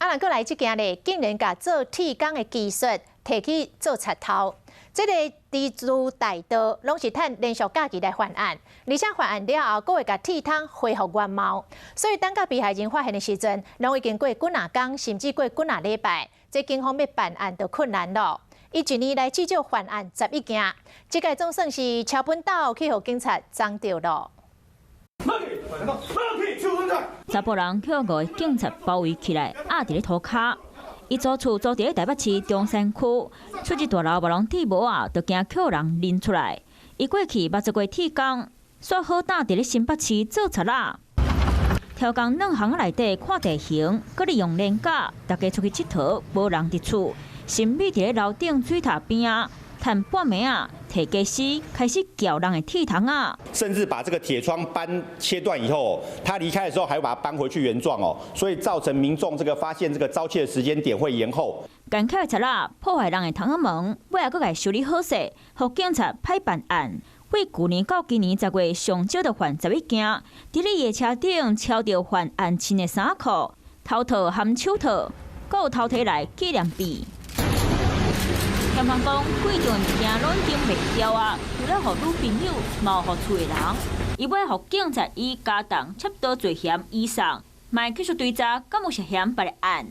啊，若閣來這件咧，竟然共做鐵工的技術提去做賊偷。這个蜘蛛大盜攏是趁連續假期來犯案，而且犯案了後，閣會共鐵通恢復原貌。所以等到被害人發現的時陣，攏已經過幾若工，甚至過幾若禮拜，這警方欲辦案就困難囉。伊一年來至少犯案11件，這屆總算是超本島去予警察抓著囉。查埔人予五个警察包圍起來，壓佇咧塗跤。伊租厝租佇咧台北市中山區，出入大樓無人鐵帽仔，就驚予人認出來。伊過去捌做過鐵工，煞好膽佇咧新北市做賊仔。挑工軟巷仔內底看地形，閣利用連假，逐家出去𨑨迌，無人佇厝，神秘佇咧樓頂水塔邊仔，趁半暝仔，提家私開始撬人的鐵窗仔。甚至把這個鐵窗搬切斷以後，他離開的時候還會把它搬回去原狀哦，所以造成民眾這個發現這個遭竊的時間點會延後。艱巧的賊仔破壞人的窗仔門，尾仔閣共修理好勢，予警察歹辦案。對舊年到今年10月，上少就犯11件。佇咧伊的車頂抄著犯案穿的衫褲、頭套含手套，閣有偷提來紀念幣。嫌犯講，貴重的物件攏已經賣掉啊，除了予女朋友，嘛有予厝的人。伊欲予警察以加重竊盜罪嫌移送，嘛會繼續追查，敢有涉嫌別个案。